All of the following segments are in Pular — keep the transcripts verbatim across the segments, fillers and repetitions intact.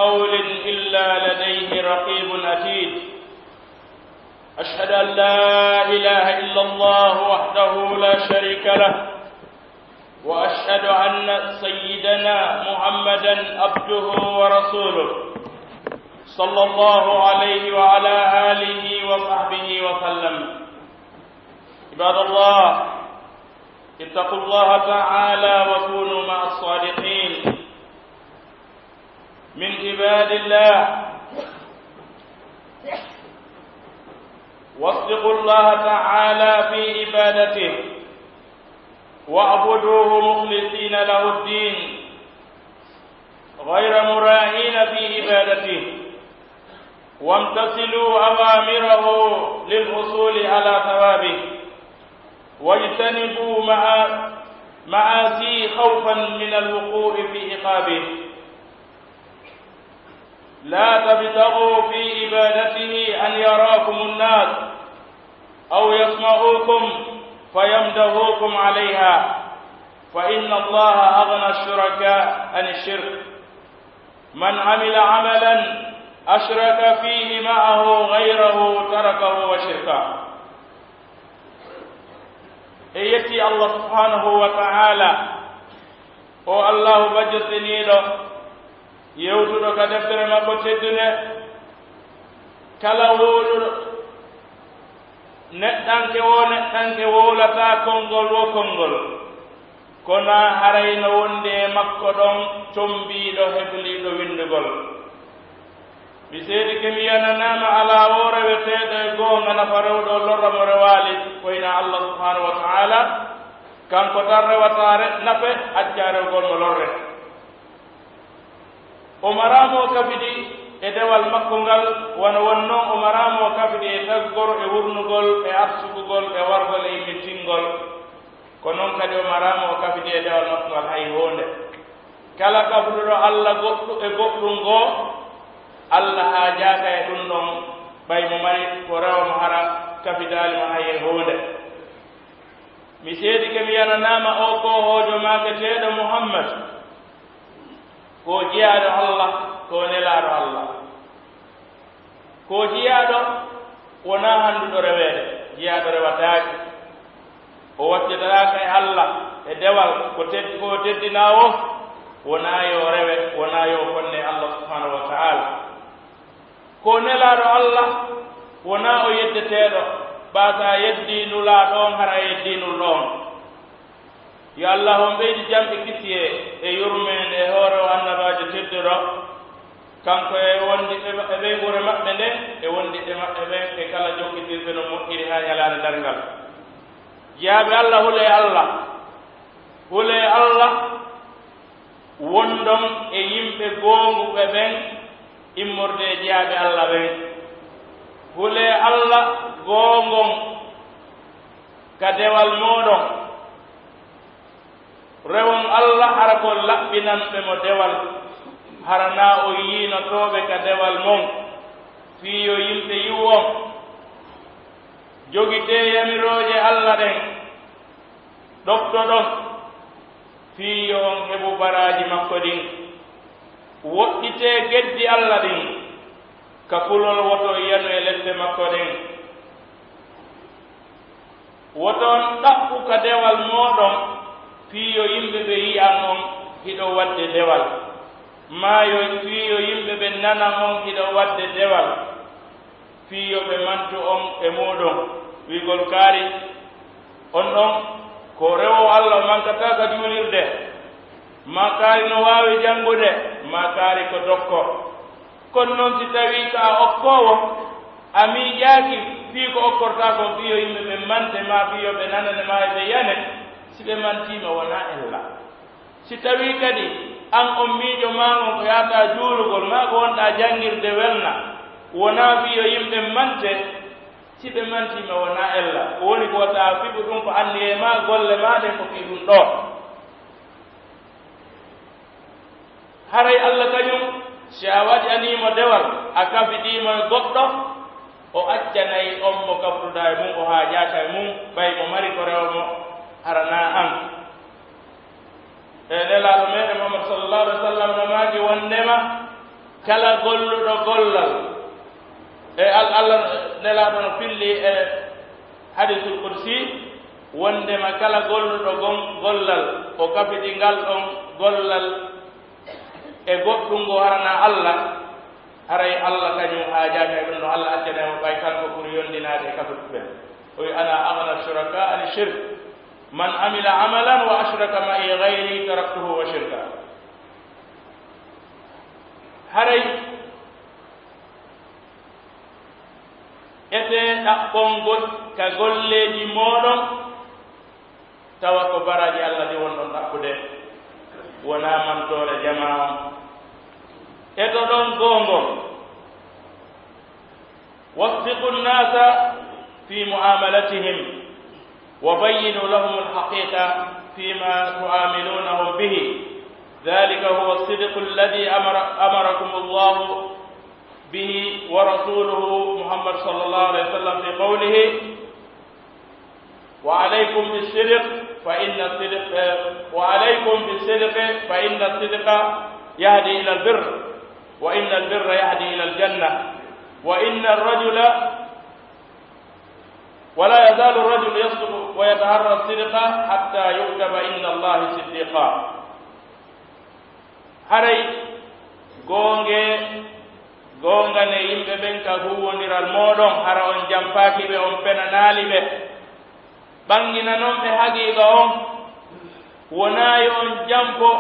قول إلا لديه رقيب عتيد. أشهد أن لا إله إلا الله وحده لا شريك له، وأشهد أن سيدنا محمدا عبده ورسوله، صلى الله عليه وعلى آله وصحبه وسلم. عباد الله، اتقوا الله تعالى وكونوا مع الصادقين من عباد الله، واصدقوا الله تعالى في عبادته، واعبدوه مخلصين له الدين، غير مراعين في عبادته، وامتثلوا أوامره للحصول على ثوابه، واجتنبوا مع-، معاصيه خوفا من الوقوع في عقابه. لا تبتغوا في عبادته أن يراكم الناس أو يسمعوكم فيمدحوكم عليها، فإن الله أغنى الشركاء عن الشرك. من عمل عملا أشرك فيه معه غيره تركه وشركه. En yetti Allah subhanahu wa ta'ala, o Allahu bajjotiniiɗo, yewtuɗo ka deftere makko teddunde, kala wowluɗo, neɗɗanke woo neɗɗanke wowlataa konngol woo konngol, ko naa haray no wondi e makko ɗon combiiɗo hebliiɗo winndugol. Mi seedike mi yananaama alaa woo reweteeɗo e goonga nafa rewɗo lorra mo rewaali, ko hinaa Allah subhanahu wa ta'ala, kanko tan rewata re-, nafe, acca rewgol mo lorre. O maraama o kafidi e dewal makko ngal, wano won non o maraama o kafidi e taggor, e wurnugol, e arsukugol, e wargol, e yimmintingol. Ko non kadi o maraama o kafidi e dewal makko ngal hay huunde. Kala kafduɗo Alla goɗɗu-, e goɗɗum goo, Alla haajaaka e ɗum ɗon, ɓay mo mari ko rewa mo hara kafidaali mo hay e huunde. Mi seedike mi yananaama oo koohoojo maaketeeɗo Muhammad, ko jiyaaɗo Alla, ko nelaaɗo Alla. Ko jiyaaɗo wonaa hannduɗo reweede, jiyaaɗo rewataake. O wattitataake e Alla e dewal ko teddi, ko teddinaa woo, wonaa yo rewe, wonaa yo fonne Alla subhanahu wa ta'ala. Ko nelaaɗo Alla, wonaa o yeddeteeɗo, ɓaataa yeddii Nulaaɗo on, hara yeddii Nulɗo on. Yo Alla on ɓeydu jam e kisiyee e yurmeende e hoore o Annabaajo tedduɗo, kanko e wondiɓɓe ma-, e ɓeynguure maɓɓe nden, e wondiɓɓe maɓɓe ɓen, e kala jokkitirɓe no moƴƴiri haa ɲalaande darngal. Jiyaaɓe Alla, hulee Alla, hulee Alla, wondon e yimɓe goonguɓe ɓen, immorde e jiyaaɓe Alla ɓen. Hulee Alla goongon ka dewal mooɗon. Rewon Alla hara ko laɓɓinanɓe mo dewal, hara naa o yiinotooɓe ka dewal mon, fii yo yimɓe yi'u on. Jogitee yamirooje Alla ɗen, ɗoftoɗon, fii yo on heɓu baraaji makko ɗin. Woɗɗitee geddi Alla ɗin, ka kulol woto on yanu e lepte makko ɗen. Woto on ɗaɓɓu ka dewal mooɗon, fii yo yimɓe ɓe yi'an on hiɗo waɗde dewal, maa yo, fii yo yimɓe ɓe nanan on hiɗo waɗde dewal, fii yo ɓe mantu on e muuɗum, wi'ugol kaari, on ɗon ko rewo Alla, o mankataa ka juulirde, maa kaari no waawi janngude, maa kaari ko dokko. Kono non, si tawii ko a okkoowo, a miijaaki fii ko okkortaa kon, fii yo yimɓe ɓen mante, maa fii yo ɓe nanane, maa yo ɓe yane, si ɓe mantii ma, wonaa ella. Si tawii kadi an on miijo maa ngon ko yahataa juulugol, maa ko wonɗaa janngirde welna, wonaa fii yo yimɓe mante, si ɓe mantii ma, wonaa ella. Ko woni ko wota a fiɓu ɗum ko anniye maa, golle maa ɗen ko fii ɗum ɗoo. Haray Alla kaɲum, si a waɗanii mo dewal, a kafidii mo e goɗɗo, o accanay on mo kafruɗaa e mun, o haajaaka e mun, ɓay mo mari ko rewa mo, hara naa an. E Nelaaɗo meɗen Muhammad sallallahu alaihi wa sallam no maaki wondema, Kala golluɗo gollal, e Al-, Allah Nelaaɗo no filli e hadiisul qudsi, wondema kala golluɗo gon-, gollal, o kafidi ngal ɗon gollal e goɗɗum ngo harana Allah, haray Allah kañum haajaaka e ɗum, no Allah accana mo ɓay kanko ɓuri yondinaade e kafidiiɓe ɓen. O wi, "Ana aghna shuraka ani shirk. Man amila amalan wa ashraka ma'i ghayri taraktuhu wa shirka." Haray etee ɗaɓɓongol ka golleeji mooɗon, tawa ko baraaji Allah ɗi wonɗon ɗaɓɓude, wonaa mantoore jamaa on. Etoɗon goonga. وفقوا الناس في معاملتهم، وبينوا لهم الحقيقة فيما تعاملونهم به، ذلك هو الصدق الذي أمر-، أمركم الله به ورسوله محمد صلى الله عليه وسلم في قوله، وعليكم بالصدق فإن الصدق، وعليكم بالصدق فإن الصدق يهدي إلى البر، وإن البر يهدي إلى الجنة، وإن الرجل، ولا يزال الرجل يصدق ويتحرى الصدق حتى يكتب عند الله صديقا. Haray goonge, goongane yimɓe ɓen ka huuwondiral mooɗon, hara on jampaaki ɓe, on penanaali ɓe. Ɓannginan ɓe haqiiqa on, wonaa yo on jampo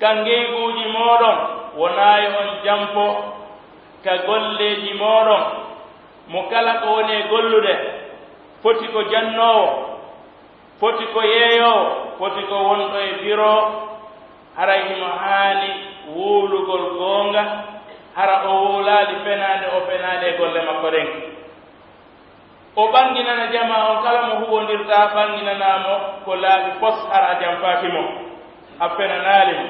ka ngeyguuji mooɗon, wonaa yo on jampo ka golleeji mooɗon. Mo kala ko woni e gollude, foti ko jannoowo, foti ko yeeyoowo, foti ko wonɗo e biro, haray himo haani wowlugol goonga, hara o wowlaali fenaande, o fenaali e golle makko ɗen. O ɓannginana jamaa on kala mo huwondirta, ɓannginanaa mo ko laaɓi pos, hara a jampaaki mo, a fenanaali mo.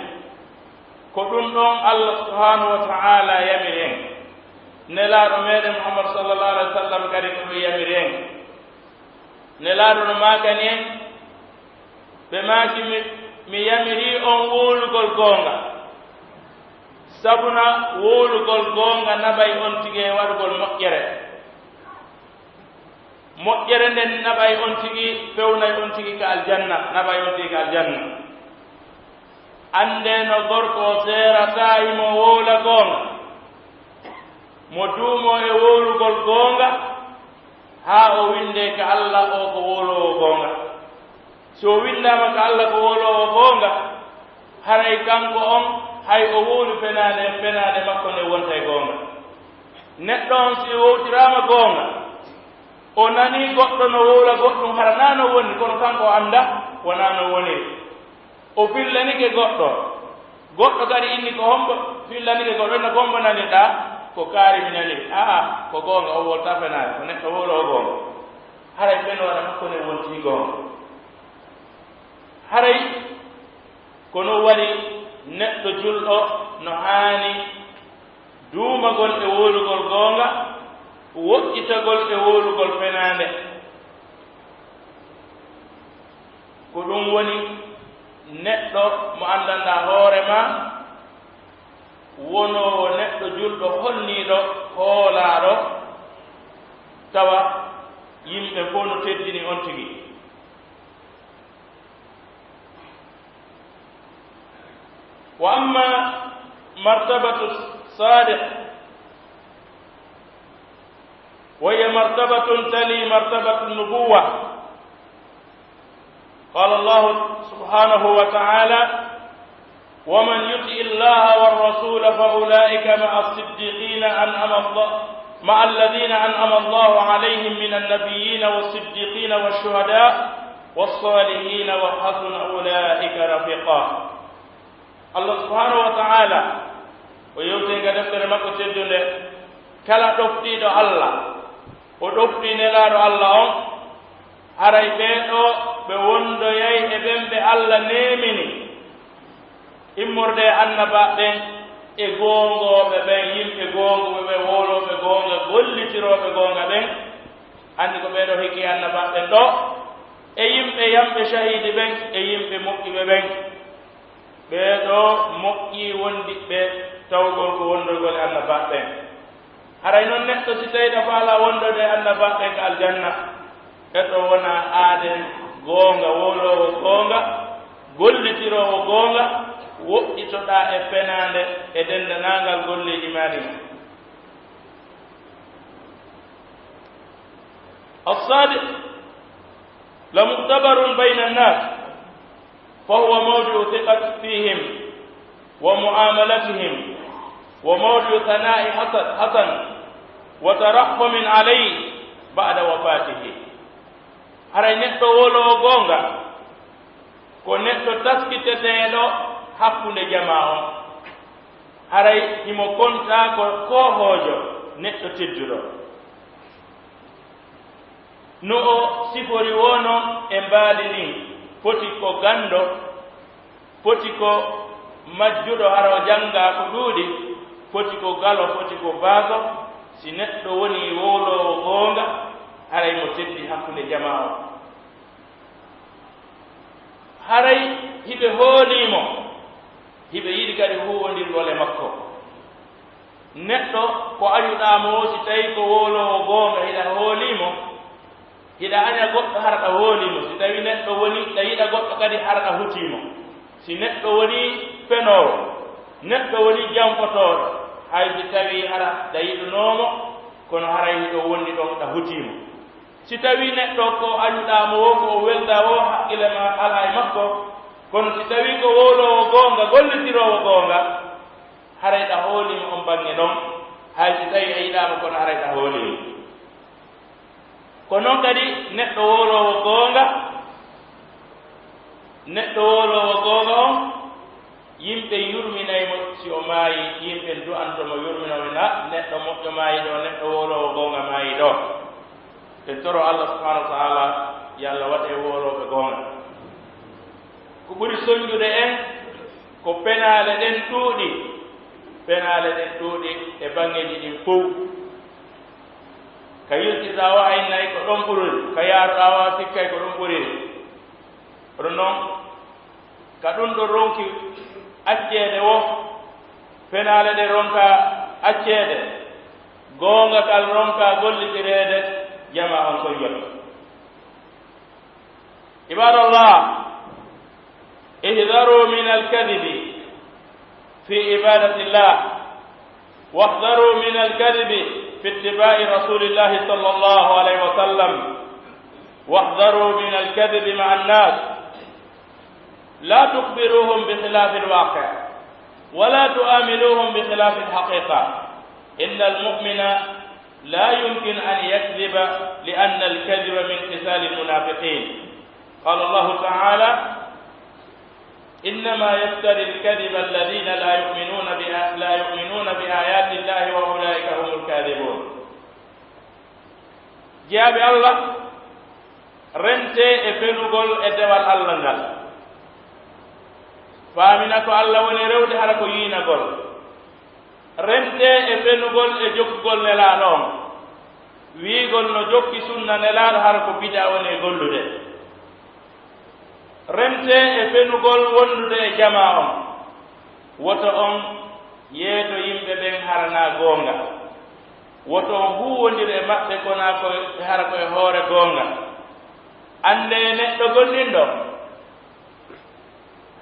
Ko ɗun ɗon Allah subhanahu wa ta'ala yamiri en. Nelaaɗo meɗen Muhammad sallallahu alaihi wasallam kadi ko ɗun yamiri en. Nelaaɗo no maakani en, ɓe maaki, "Mi, mi yamirii on wowlugol goonga, sabuna wowlugol goonga naɓay on tigi e waɗugol moƴƴere. Moƴƴere nden naɓay on tigi, fewnay on tigi ka aljanna, naɓay on tigi ka aljanna." Anndee no gorko o seerataa himo wowla goonga, mo duumoo e wowlugol goonga, haa o winndee ka Alla o ko wowloowo goonga. Si o winndaama ka Alla ko wowloowo goonga, haray kanko on, hay o wowli fenaande, fenaande makko nden wontay goonga. Neɗɗo on, si o wowtiraama goonga, o nanii goɗɗo no wowla goɗɗum, hara naa no woni, kono kanko o anndaa, wonaa no woniri. O fillanike goɗɗo. Goɗɗo kadi inni ko hombo fillanike goɗɗo, no ko hombo nanirɗaa? Ko kaari mi naniri. Aa, ko goonga, o wowlataa fenaande, ko neɗɗo wowloowo goonga. Haray fenooɗo makko nden wontii goonga. Haray ko non waɗi neɗɗo julɗo no haani duumagol e wowlugol goonga, woɗɗitagol e wowlugol fenaande. Ko ɗun woni neɗɗo mo anndanɗaa hoore maa, wonoowo neɗɗo julɗo honniiɗo, hoolaaɗo, tawa yimɓe fow no teddini on tigi. وأما مرتبة الصادق، وهي مرتبة تلي مرتبة النبوة. قال الله سبحانه وتعالى: "ومن يطع الله والرسول فأولئك مع الصديقين أنعم الله، مع الذين أنعم الله عليهم من النبيين والصديقين والشهداء والصالحين وحسن أولئك رفيقا." Allah subhanahu wa ta'ala o yewti ka deftere makko teddunde, kala ɗoftiiɗo Allah, o ɗoftii Nelaaɗo Allah on, haray ɓee ɗoo ɓe wondoyay e ɓen ɓe Allah neemini immorde e annabaaɓe ɓen, e goongooɓe ɓen, yimɓe goonguɓe ɓen, wowlooɓe goonga, gollitirooɓe goonga ɓen. Anndi ko ɓee ɗoo hikkii annabaaɓe ɓen ɗoo, e yimɓe yamɓe, shahiidi ɓen, e yimɓe moƴƴuɓe ɓen. Ɓee ɗoo moƴƴii wondiɓɓe tawgol ko wondorgol e annabaaɓe ɓen. Haray non neɗɗo, si tawii hiɗa faalaa wondorde e annabaaɓe ɓen ka aljanna, hiɗa wona aaden goonga, wowloowo goonga, gollitiroowo goonga, woɗɗitoɗaa e fenaande e denndaangal golleeji maa ɗin. الصادق لمختبر بين الناس، فهو موضع ثقة فيهم ومعاملتهم، وموضع ثناء حسن، حسن، وترحم عليه بعد وفاته. Haray neɗɗo wowloowo goonga ko neɗɗo taskiteteeɗo hakkunde jamaa on. Haray himo kontaa ko koohoojo, neɗɗo tedduɗo. No o sifori woo non e mbaadi ndin, foti ko ganndo, foti ko majjuɗo hara o janngaa ko ɗuuɗi, foti ko galo, foti ko baaso. Si neɗɗo wonii wowloowo goonga, haray mo teddi hakkunde jamaa on. Haray hiɓe hoolii mo, hiɓe yiɗi kadi huuwondirgol e makko. Neɗɗo ko añuɗaa mo woo, si tawii ko wowloowo goonga, hiɗa hoolii mo, hiɗa aña goɗɗo hara ɗa hoolii mo. Si tawii neɗɗo woni ɗa yiɗa goɗɗo kadi hara ɗa hutii mo. Si neɗɗo wonii fenoowo, neɗɗo wonii janfotooɗo, hay si tawii hara ɗa yiɗunoo mo, kono haray hiɗon wondi ɗon ɗa hutii mo. Si tawii neɗɗo ko añuɗaa mo woo, ko o weldaa woo, haqqille maa alaa e makko, kono si tawii ko wowloowo goonga, gollitiroowo goonga, haray ɗa hoolii mo on baŋŋe ɗon, hay si tawii a yiɗaa mo, kono haray ɗa hoolii mo. Ko non kadi neɗɗo wowloowo goonga, neɗɗo wowloowo goonga on, yimɓe yurminay mo si o maayii, yimɓe du'anto mo, yurmino mo, na neɗɗo moƴƴo maayii ɗoo, neɗɗo wowloowo goonga maayii ɗoo. En toro Allah subhanahu wa ta'ala, yo Allah waɗ en wowlooɓe goonga. Ko ɓuri sonjude en ko penaale ɗen ɗuuɗi, penaale ɗen ɗuuɗi e baŋŋeeji ɗin fow. Ka yiltirɗaa woo, a innay ko ɗon ɓuriri, ka yaaruɗaa woo, a sikkay ko ɗon ɓuriri. Kono non, ka ɗun ɗon ronki acceede woo, penaale ɗen ronka acceede, goonga kan ronka gollitireede, jamaa on kon yoɓi. عباد الله، احذروا من الكذب في عبادة الله، واحذروا من الكذب في اتباع رسول الله صلى الله عليه وسلم، واحذروا من الكذب مع الناس. لا تخبروهم بخلاف الواقع، ولا تعاملوهم بخلاف الحقيقة. إن المؤمن لا يمكن أن يكذب، لأن الكذب من خصال المنافقين. قال الله تعالى: إنما يفتري الكذب الذين لا يؤمنون بآ-، لا يؤمنون بآيات الله وأولئك هم الكاذبون. Jiyaaɓe Allah, rentee e fenugol e dewal Allah ngal. Faamina ko Allah woni rewde hara ko yiinagol. Rentee e fenugol e jokkugol Nelaaɗo on. Wi'ugol no jokki sunna Nelaaɗo hara ko bid'a woni e gollude. Rentee e fenugol wondude e jamaa on. Woto on yeeto yimɓe ɓen hara naa goonga. Woto on huuwondir e maɓɓe ko naa ko hara ko e hoore goonga. Anndee neɗɗo gomɗinɗo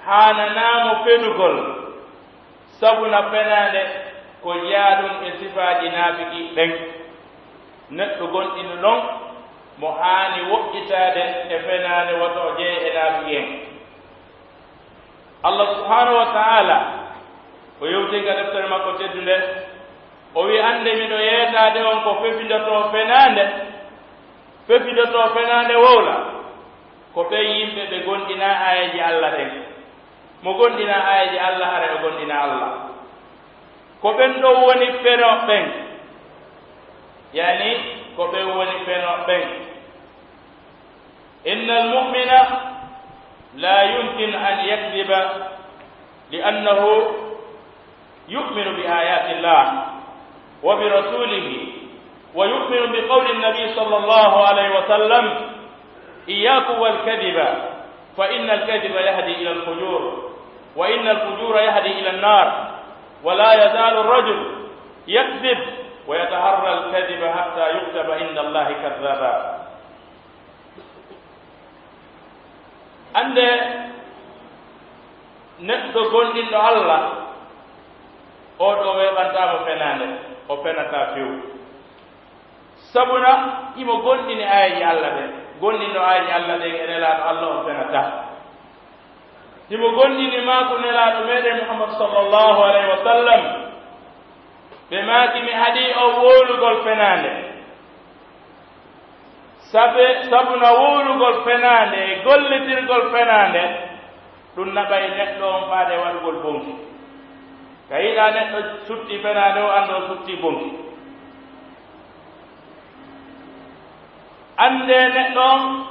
haananaa mo fenugol, sabu na fenaande ko jaaɗun e sifaaji naafiqi ɓen. Neɗɗo gomɗinɗo non, mo haani woɗɗitaade e fenaande, woto o jeye e naafiqi en. Allah subhanahu wa ta'ala, o yewti ka deftere makko teddunde, o wi'i, "Anndee miɗo yeetaade on ko fefindotoo fenaande, fefindotoo fenaande wowla, ko ɓen yimɓe ɓe gomɗinaa aayeeje Allah ɗen." Mo gomɗinaa aayeeje Allah, haray o gomɗinaa Allah. Ko ɓen ɗon woni fenooɓe ɓen. Yani, ko ɓen woni fenooɓe ɓen. إن المؤمن لا يمكن أن يكذب، لأنه يؤمن بآيات الله وبرسوله، ويؤمن بقول النبي صلى الله عليه وسلم: إياكم والكذب، فإن الكذب يهدي إلى الفجور، وإن الفجور يهدي إلى النار. ولا يزال الرجل يكذب ويتحرى الكذب حتى يكتب عند الله كذابا. Annde neɗɗo gomɗinɗo Alla, oo ɗoo weeɓantaamo fenaande, o fenataa few. Sabuna, himo gomɗini aayeeje Alla ɗen, gomɗinɗo aayeeje Alla ɗen e Nelaaɗo Alla on fenataa. Himo gomɗini maaku Nelaaɗo meɗen Muhammad sallallahu alayhi wa sallam, ɓe maaki, mi haɗii on wowlugol fenaande. Sabe, sabuna wowlugol fenaande e gollitirgol fenaande, ɗun naɓay neɗɗo on faade waɗugol bonki. Ka yiɗaa neɗɗo sutti fenaande, o annda o sutti bonki. Anndee neɗɗo on,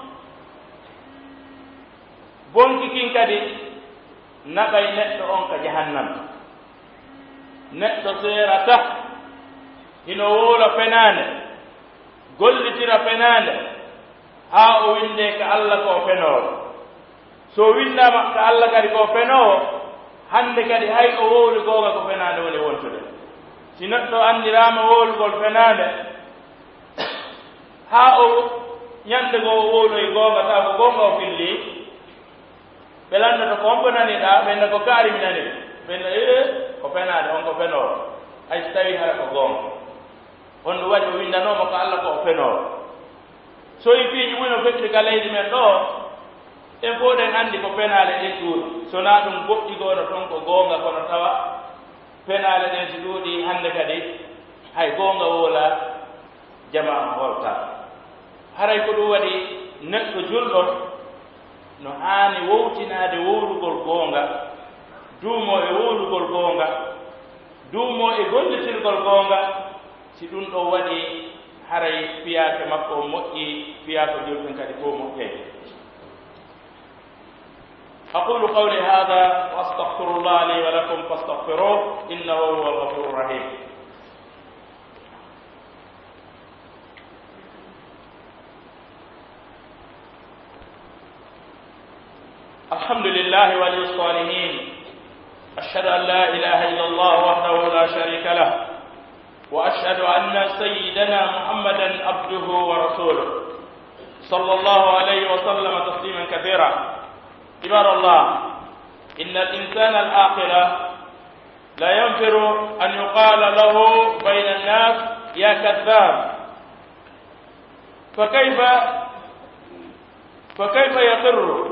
bonki kin kadi naɓay neɗɗo on ka jahannama. Neɗɗo seerata, hino wowla fenaande, gollitira fenaande, haa o winndee ka Alla ko o fenoowo. So winndaama ka Alla kadi ko o fenoowo, hannde kadi hay o wowli goonga ko fenaande woni wontude. Si neɗɗo anndiraama wowlugol fenaande, haa o ɲande goo o wowloyi goonga, tawa ko goonga o filli, ɓe lannoto ko hombo naniɗaa, ɓe nda ko kaari mi nani, ɓe nda ee, ko fenaande, on ko fenoowo, hay si tawii hara ko goonga. On ɗun waɗi o winndanooma ko Alla ko o fenoowo. So e piiji buy no feƴƴude ka leydi men ɗoo, en fow ɗen anndi ko penaale ɗen ɗuuɗi. So naa ɗun goɗɗi goo no ton ko goonga, kono tawa penaale ɗen si ɗuuɗii hannde kadi, hay goonga wowlaa, jamaa on hootaa. Haray ko ɗun waɗi neɗɗo julɗo no haani wowtinaade wowlugol goonga, duumoo e wowlugol goonga, duumoo e gollitirgol goonga. Si ɗun ɗon waɗii, haray fiyaake makko on moƴƴii, fiyaako julɓen kadi fow moƴƴay. أقول قولي هذا وأستغفر الله لي ولكم فاستغفروه إنه هو الغفور الرحيم. الحمد لله ولي الصالحين. أشهد أن لا إله إلا الله وحده لا شريك له، وأشهد أن سيدنا محمدا عبده ورسوله، صلى الله عليه وسلم تسليما كثيرا. عباد الله، إن الإنسان العاقل لا ينفر أن يقال له بين الناس: يا كذاب. فكيف، فكيف يقر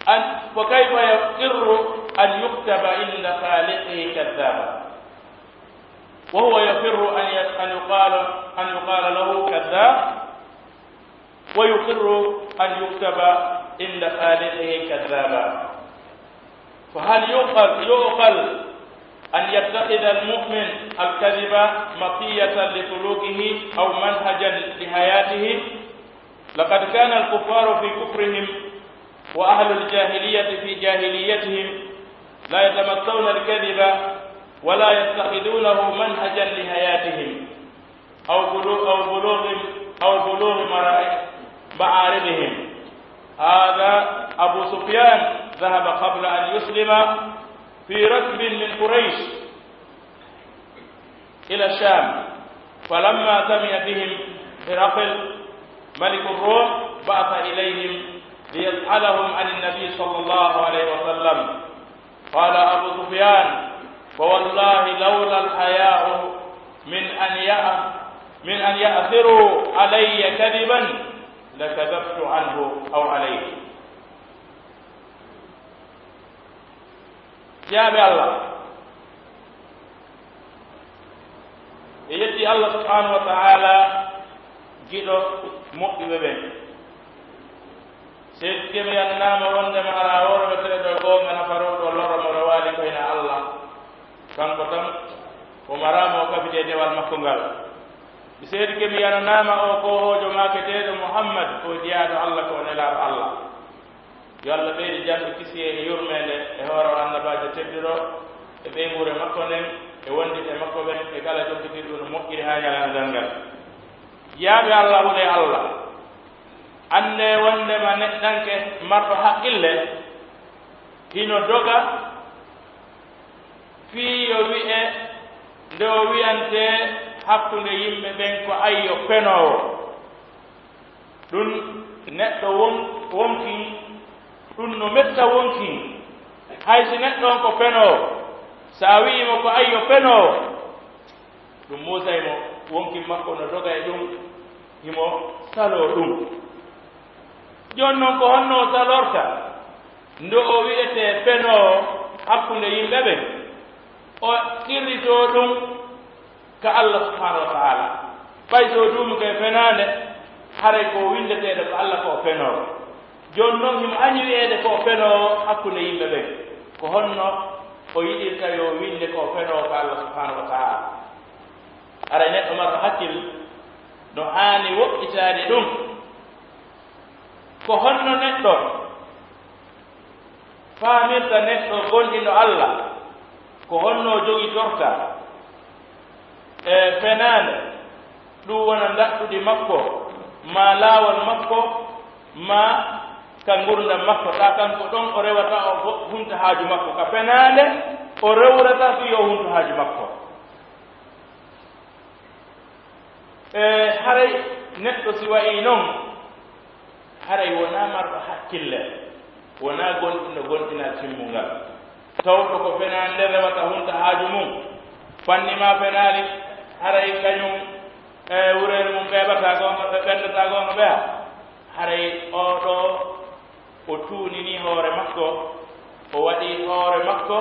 أن، فكيف يقر أن يكتب عند خالقه كذابا، وهو يفر أن ي-، أن يقال، أن يقال له كذاب، ويقر أن يكتب عند خالقه كذابا؟ فهل يعقل، يعقل أن يتخذ المؤمن الكذب مطية لسلوكه أو منهجا لحياته؟ لقد كان الكفار في كفرهم وأهل الجاهلية في جاهليتهم لا يتمطون الكذب ولا يتخذونه منهجا لحياتهم أو بلو-، أو بلوغ، أو بلوغ مرا-، معارضهم. هذا أبو سفيان ذهب قبل أن يسلم في ركب من قريش إلى الشام، فلما سمع بهم هرقل ملك الروم بعث إليهم ليسألهم عن النبي صلى الله عليه وسلم. قال أبو سفيان: فوالله لولا الحياء من أن يأ-، من أن يأثروا علي كذبا لكذبت عنه أو عليه. Jiyaaɓe Alla, en yetti Alla subhaanahu wa ta'aala, giɗo moƴƴuɓe ɓen. Seydi Kemi yannanaama wondema alaa worweteeɗo goonga nafarooɗo loro mo rewaali ko hinaa Alla. Kanko tan o maraama o kafide e dewal makko ngal. Mi Seydi Kemi yannanaama o koohoojo maaketeeɗo Muhammad ko jiyaaɗo Alla ko nelaaɗo Alla. Yo Alla ɓeydu jam e kisiyee e yurmeende e hoore o annabaajo tedduɗo e ɓeynguure makko nden e wondiɓɓe makko ɓen e kala jokkitirɗo no moƴƴiri haa ñalande darngal. Jiyaaɓe Alla, hulee Alla. Anndee wonndema neɗɗanke marɗo haqqille hino doga Fii yo wi'e, nde o wi'antee hakkunde yimɓe ɓen ko ayyo penoowo. Ɗun neɗɗo won-, wonkin, ɗun no metta wonkin. Hay si neɗɗo on ko penoowo, si a wi'ii mo ko ayyo penoowo, ɗun muusay mo, wonkin makko no doga e ɗun, himo saloo ɗun. Jooni non, ko honno o salorta nde o wi'etee penoowo hakkunde yimɓe ɓen? O qirritoo ɗun ka Allah subhanahu wa ta'ala. Ɓay si o duumike e fenaande, haray ko winndeteeɗo ka Allah ko o penoowo. Jooni non, himo añi wi'eede ko o penoowo hakkunde yimɓe ɓen. Ko honno o yiɗirta yo winnde ko o penoowo ka Allah subhanahu wa ta'ala? Haray neɗɗo marɗo hakkil no haani woɗɗitaade ɗun. Ko honno neɗɗo faamirta neɗɗo gomɗinɗo Allah? Ko honno o jogitorta e fenaande? Ɗun wona ndaɗɗudi makko, maa laawol makko, maa ka ngurndan makko, taa kanko ɗon o rewata o go-, hunta haaju makko. Ka fenaande o rewrata fii yo hunta haaju makko. E haray neɗɗo si wa'ii non, haray wonaa marɗo hakkille, wonaa gomɗinɗo gomɗinal timmungal. Tawɗo ko fenaande rewata hunta haaju mun, fanni maa fenaali, haray kañun, e, wureeli mun ɓeeɓataa goonga, ɓe ɓenndataa goonga ɓeya. Haray oo ɗoo o tuuninii hoore makko, o waɗii hoore makko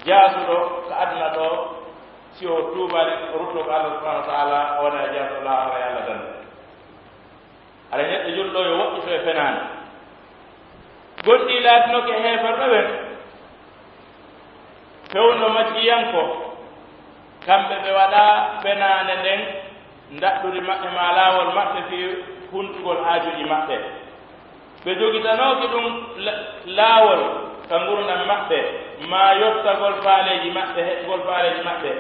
jaasuɗo ka aduna ɗoo, si o tuubaali, o ruttoo ka Allah subhanahu wa ta'ala, o wonay jaasuɗo laakhara, yo Allah dandu. Haray neɗɗo julɗo yo woɗɗito e fenaande. Gonɗii laatinoke heeferɓe ɓen, fewndo majjiyanko, kamɓe ɓe waɗaa fenaande nden ndaɗɗudi maɓɓe maa laawol maɓɓe fii huntugol haajuuji maɓɓe. Ɓe jogitanooki ɗun la-, laawol ka ngurndan maɓɓe, maa yottagol faaleeji maɓɓe, heɓugol faaleeji maɓɓe.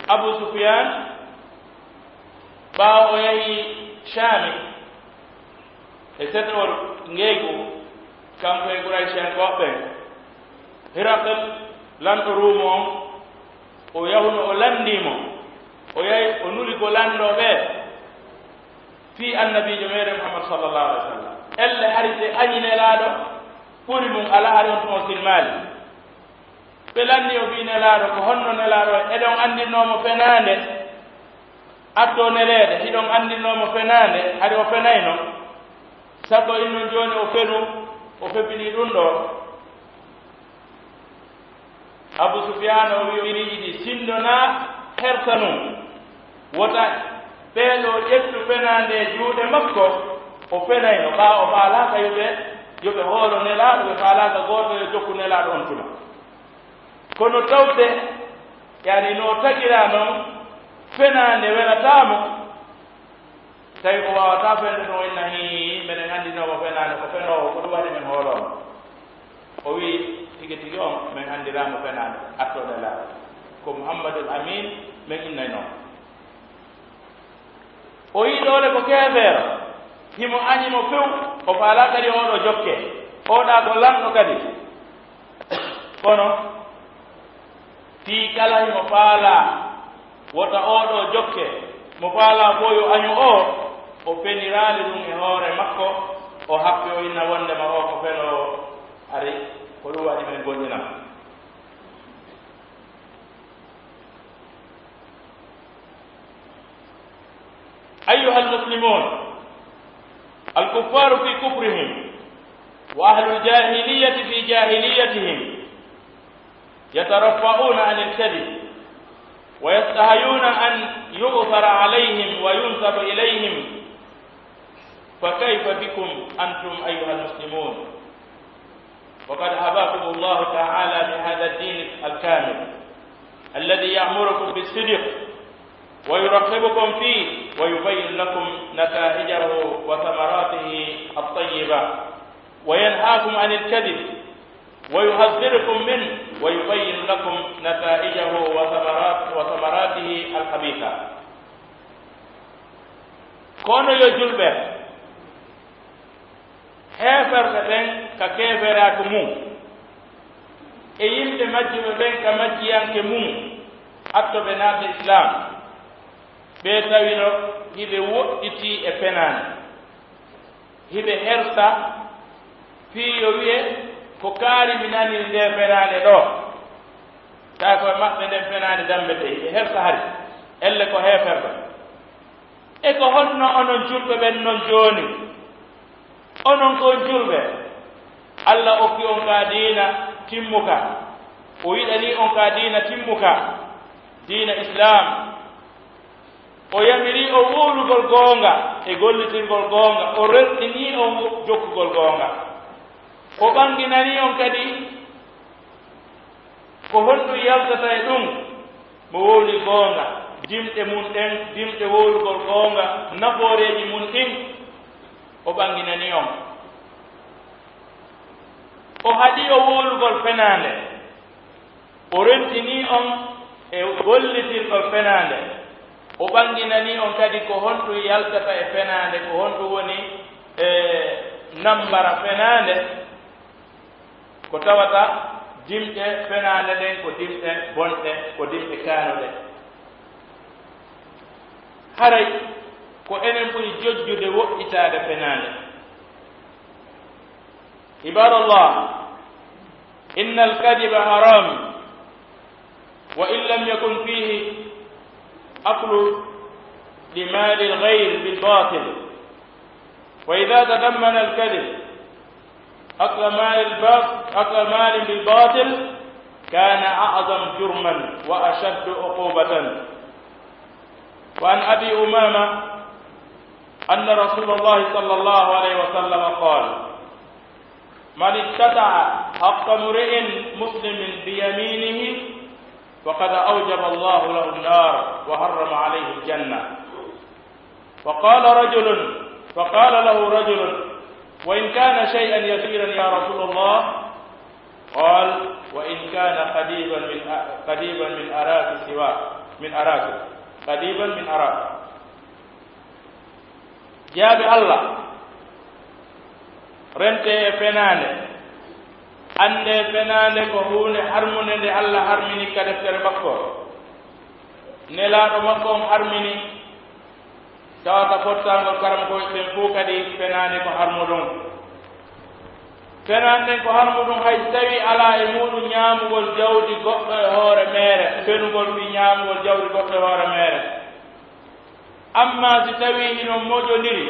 Abu Sufyaan, ɓaawo o yahi Shaami, e setowol ngeygu, kanko e Qurayshiyankooɓe ɓen, Hiraql, lanɗo Ruumu on, o yahuno, o lanndii mo, o yahi, o nuli ko lanndoo ɓe fii Annabiijo meeɗen Muhammad sallallahu alaihi wasallam. Ellee, hari si añi Nelaaɗo ɓuri mun, alaa, hari on tuma o silmaali. Ɓe lanndii o fii Nelaaɗo, ko honno Nelaaɗo, eɗon anndirnoo mo fenaande, attoo neleede, hiɗon anndirnoo mo fenaande, hari o fenayno, sago innon jooni o fenu, o febinii ɗun ɗoo. Abu Sufyaana o wi'i o iriiji ɗi, sinndo naa hersa nun, wota ɓee ɗoo ƴettu fenaande e juuɗe makko, o fenayno, ɓaa o faalaaka yo ɓe, yo ɓe hoolo Nelaaɗo, ɓe faalaaka gooto yo jokku Nelaaɗo on tuma. Kono tawde, yani, no tagiraa non, fenaande welataa mo, tawi ko waawataa fende ɗon, inna, hii, meɗen anndinoo mo fenaande, ko fenoowo, ko ɗum waɗi men hooloo mo. O wi'i, tigi tigi on, men anndiraa mo fenaande, attoo Nelaaɗo. Ko Muhammadul Amiin, men innaynoo mo. O yi'i ɗoo le ko keefeero, himo añi mo few, o faalaa kadi oo ɗoo jokke. Oo ɗaa ko lanɗo kadi. Kono, fii kala himo faalaa wota oo ɗoo jokke, mo faalaa fow yo añu oo, o feniraali ɗun e hoore makko, o happi o inna wonndema oo ko fenoowo, ari ko ɗun waɗi men goonɗinam. أيها المسلمون، الكفار في كفرهم، وأهل الجاهلية في جاهليتهم، يترفعون عن الكذب، ويستحيون أن يؤثر عليهم وينسب إليهم، فكيف بكم أنتم أيها المسلمون؟ وقد حباكم الله تعالى بهذا الدين الكامل الذي يأمركم بالصدق ويرغبكم فيه ويبين لكم نتائجه وثمراته الطيبة وينهاكم عن الكذب ويحذركم منه ويبين لكم نتائجه وثمرات-، وثمراته الخبيثة. Kono yo julɓe, heeferɓe ɓen ka keeferaaku mun, e yimɓe majjuɓe ɓen ka majjiyanke mun, attoɓe naatde Islaam, ɓe tawino hiɓe woɗɗitii e fenaande, hiɓe hersa fii yo wi'e ko kaari mi nanii ndee fenaande ɗoo, tawi ko e maɓɓe nden fenaande dammbetee, hiɓe hersa hari, elle ko heeferɓe. E ko honno onon julɓe ɓen non jooni? Onon ko on julɓe, Alla okki on ka diina timmuka, o yiɗanii on ka diina timmuka, diina Islaam. O yamirii on wowlugol goonga e gollitirgol goonga, o rerɗinii on jokkugol goonga. O ɓanginanii on kadi ko honɗun yaltata e ɗun? Mo wowli goonga, dimɗe mun ɗen, dimɗe wowlugol goonga, nafooreeji mun ɗin, o ɓanginanii on. O haɗii on wowlugol fenaande, o rentinii on e gollitirgol fenaande, o ɓanginanii on kadi ko honɗun yaltata e fenaande, ko honɗun woni e nambara fenaande. Ko tawata dimɗe fenaande ɗen ko dimɗe bonɗe, ko dimɗe kaanuɗe. Haray ko enen ɓuri jojjude woɗɗitaade fenaande. عباد الله، إن الكذب حرام، وإن لم يكن فيه أكل لمال الغير بالباطل، وإذا تضمن الكذب أكل مال الباط-، أكل مال بالباطل كان أعظم جرما وأشد عقوبة. وعن أبي أمامة أن رسول الله صلى الله عليه وسلم قال: من اقتطع حق امرئ مسلم بيمينه فقد أوجب الله له النار وحرم عليه الجنة. فقال رجل، فقال له رجل: وإن كان شيئا يسيرا يا رسول الله؟ قال: وإن كان قضيبا من أ-، قضيبا من أراك سواك، من أراك، قضيبا من أراك. Jaabi Alla, rentee e fenaande. Anndee fenaande ko huunde harmunde nde Alla harmini ka deftere makko. Nelaaɗo makko on harmini, tawata fottaangol karamokooɓe ɓen fow kadi fenaande ko harmuɗum. Fenaande nden ko harmuɗum hay si tawii alaa e muuɗum ñaamugol jawdi goɗɗo e hoore meere, fenugol fii ñaamugol jawdi goɗɗo e hoore meere. Ammaa si tawii hino moƴondiri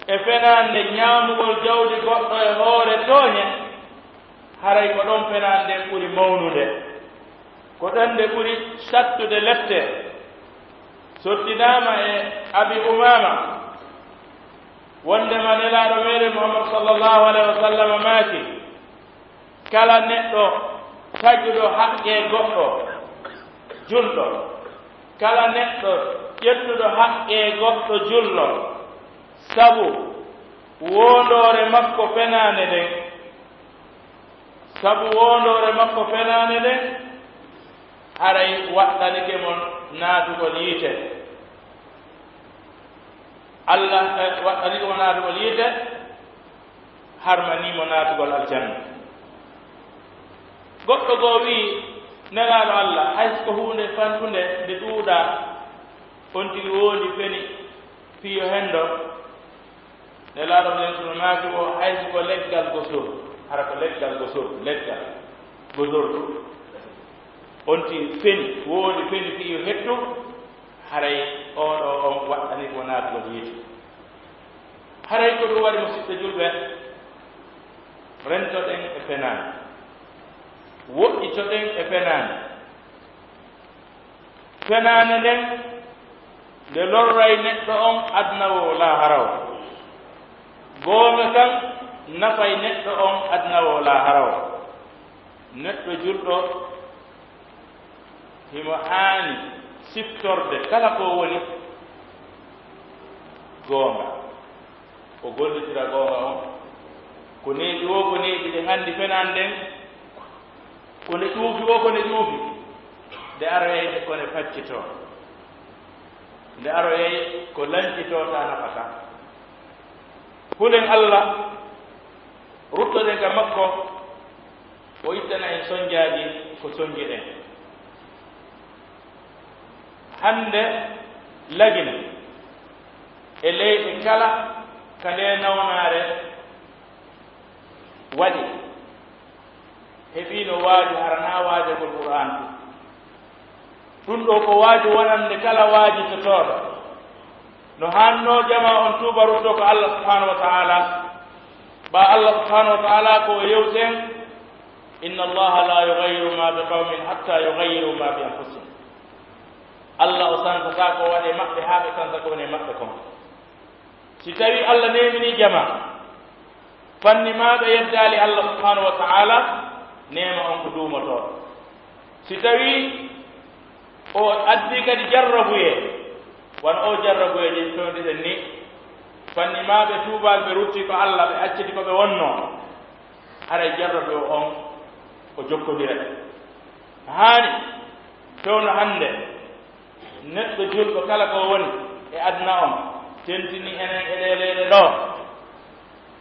e fenaande ñaamugol jawdi goɗɗo e hoore tooñe, haray ko ɗon fenaande nden ɓuri mawnude, ko ɗon nde ɓuri sattude lepte. Sottinaama e Abi Umaama, wondema Nelaaɗo meɗen Muhammad sallallahu alaihi wa sallam maaki, kala neɗɗo taƴuɗo haqqee goɗɗo julɗo, kala neɗɗo ƴettuɗo haqqee goɗɗo julɗo, sabu woondoore makko fenaande nden, sabu woondoore makko fenaande nden, haray waɗɗanike mo naatugol yiite. Alla, eh, waɗɗanike mo naatugol yiite, harmanii mo naatugol aljanna. Goɗɗo goo wi'i, Nelaaɗo Alla, hay si ko huunde fanɗunde nde ɗuuɗaa, on tigi woondi feni fii yo henndo. Nelaaɗo nden suno maaki o, hay si ko leggal gosol, hara ko leggal gosol, leggal gosordu, on tigi feni, woondi feni fii yo hettu, haray oo ɗoo on waɗɗanii ko naatugol yiite. Haray ko ɗum waɗi, musiɓɓe julɓe, rentoɗen e fenaande, woɗɗitoɗen e fenaande. Fenaande nden, nde lorray neɗɗo on aduna woo laahara woo. Goonga kan nafay neɗɗo on aduna woo laahara woo. Neɗɗo julɗo himo haani siftorde kala ko woni goonga. O gollitira goonga on. Ko neeɓi woo, ko neeɓi ɗen anndi fenaande nden. Ko nde ƴuufi woo, ko nde ƴuufi. Nde aroyay ko nde faccitoo. Nde aroyay ko lancitoo, taa nafata. Hulen Alla, ruttoɗen ka makko, O ittana en sonjaaji ko sonjiɗen. Hannde lagine e leyɗe kala ka nde nawnaare waɗi, heɓiino waaju hara naa waajagol Qur'aan. Ɗun ɗoo ko waaju wonande kala waajitotooɗo. No haannoo jamaa on tuuba ruttoo ko Allah subhaanahu wa ta'aalaa. Ɓaa Allah subhaanahu wa ta'aalaa ko o yewti en, "Inna Allaha la yughayyiru ma bi qawmin hatta yughayyiru ma bi anfusihim." Allah o sansataa ko waɗi e maɓɓe haa ɓe sansa ko woni e maɓɓe kon. Si tawii Allah neeminii jamaa, fanni maa ɓe yeddaali Allah subhaanahu wa ta'aalaa, neema on ko duumotoo. Si tawii o addii kadi jarrabuyee, wano oo jarrabuyee ɗin fewndiɗen nii, fanni maa ɓe tuubaali ɓe ruttii ko Allah, ɓe acciti ko ɓe wonnoo, haray jarrabuyee on o jokkondira. Haani fewndo hannde, neɗɗo julɗo kala ko woni e aduna on, tentini enen e ɗee leyɗe ɗoo,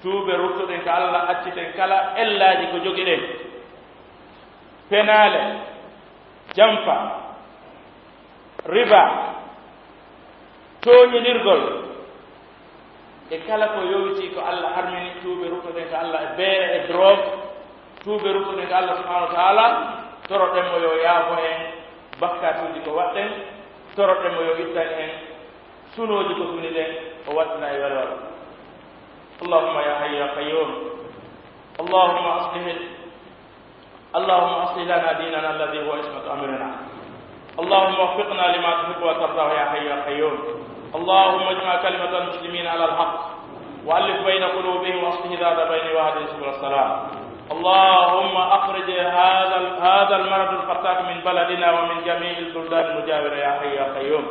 tuuben ruttoɗen ka Allah, acciten kala ellaaji ko jogiɗen, penaale, janfa, riba, tooñinirgol, e kala ko yowitii ko Allah harmini, tuuben ruttoɗen ka Allah e beere e drogue, tuuben ruttoɗen ka Allah subhaanahu wa ta'aalaa, toroɗen mo yo yaafo en bakkaatuuji ko waɗɗen, toroɗen mo yo ittan en sunooji ko suniɗen, o waɗɗina e welwelo. اللهم يا حي يا قيوم، اللهم أصلح اللهم أصلح لنا ديننا الذي هو عصمة أمرنا. اللهم وفقنا لما تحب وترضاه يا حي يا قيوم. اللهم اجمع كلمة المسلمين على الحق وألف بين قلوبهم وأصلح ذات بينهم واهدهم سبل السلام. اللهم أخرج هذا ال-، هذا المرض الفتاك من بلدنا ومن جميع البلدان المجاورة يا حي يا قيوم.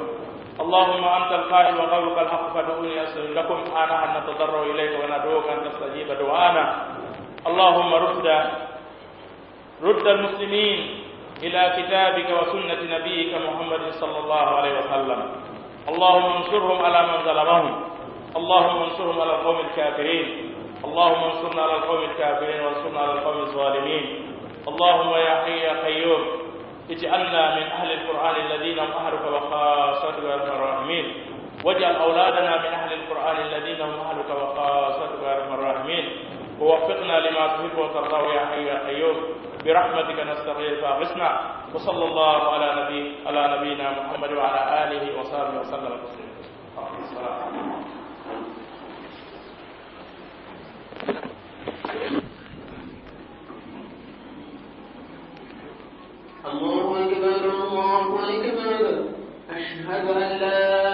اللهم أنت القائل وقولك الحق فادعوني أستجب لكم. ها نحن نتضرع إليك وندعوك أن تستجيب دعانا. اللهم رد رد المسلمين إلى كتابك وسنة نبيك محمد صلى الله عليه وسلم. اللهم انصرهم على من ظلمهم. اللهم انصرهم على القوم الكافرين. اللهم انصرنا على القوم الكافرين وانصرنا على القوم الظالمين. اللهم يا حي يا قيوم، اجعلنا من أهل القرآن الذين هم أهلك وخاصتك يا أرحم الراحمين. واجعل أولادنا من أهل القرآن الذين هم أهلك وخاصتك يا أرحم الراحمين. ووفقنا لما تحب وترضاه يا حي يا قيوم. برحمتك نستغيث فأغثنا. وصلى الله على نبي-، على نبينا محمد وعلى آله وصحبه وسلم تسليما. الله أكبر، الله أكبر. أشهد أن لا